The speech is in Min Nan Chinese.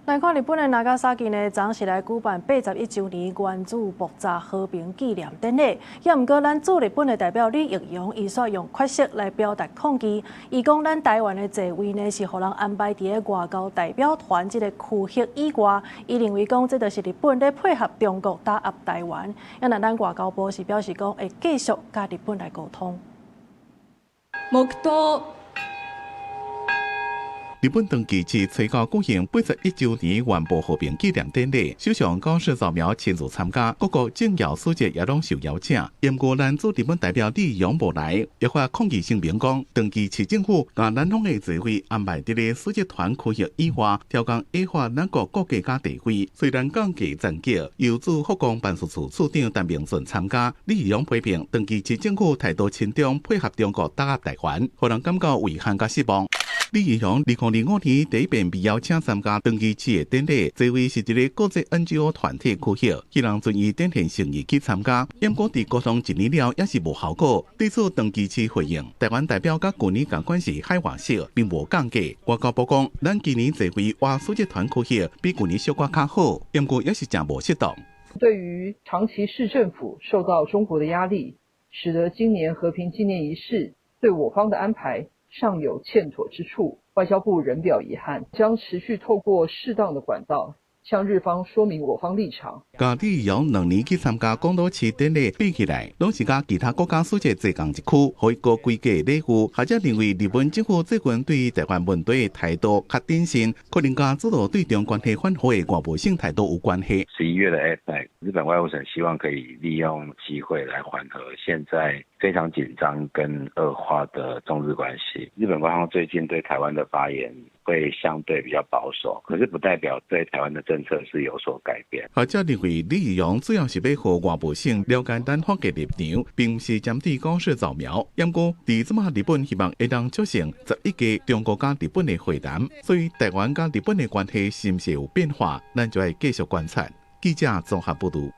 來看日本的長崎呢，昨昏是來舉辦81週年原子爆炸和平紀念典禮。也毋過，咱駐日本的代表李易陽，伊煞用缺席來表達抗議。伊講，咱台灣的座位呢，是予人安排佇咧外交代表團這個區域以外。伊認為講，這就是日本咧配合中國打壓台灣。啊若咱外交部是表示講，會繼續佮日本來溝通。黙禱。日本長崎市吹到舉行81週年原爆和平紀念典禮，首相高市早苗親自參加，各國政要使節也攏受邀請。毋過咱駐日本代表李易陽無來，也發抗議聲明講，長崎市政府共咱方的座位安排佇咧使節團區域以外，刁工矮化咱國國格佮地位。雖然降低層級，由駐福岡辦事處處長陳明順參加。李易陽批評長崎市政府態度親中，配合中國打壓台灣，予人感覺遺憾佮失望。李易陽2025年第一遍被邀請參加長崎市的典禮，座位是佇咧國際 NGO 團體區域，希望準伊展現誠意去參加。毋過佇溝通一年了，也是無效果。對此，長崎市回應，台灣代表佮舊年仝款是海外席，並無降格。外交部講，咱今年座位倚使節團區域比舊年小可較好，毋過也是誠無適當。對於長崎市政府受到中國的壓力，使得今年和平紀念儀式對我方的安排尚有欠妥之處，外交部仍表遺憾，將持續透過適當的管道向日方說明我方立場。佮李易陽兩年去參加廣島市典禮比起來，攏是佮其他國家使節坐仝一區，予伊高規格禮遇。學者認為，日本政府最近對台灣問題的態度較謹慎，可能佮主導對中關係緩和的外務省態度有關係。 11月的 APEC，日本外務省希望可以利用機會來緩和現在非常緊張跟惡化的中日關係。日本官方最近對台灣的發言會相對比較保守，可是不代表對台灣的政策是有所改變。學者認為，李易陽主要是欲予外務省了解咱方的立場，並毋是針對高市早苗。毋過，佇這馬日本希望會當促成11屆中國佮日本的會談，所以台灣佮日本的關係是毋是有變化，咱就愛繼續觀察。記者綜合報導。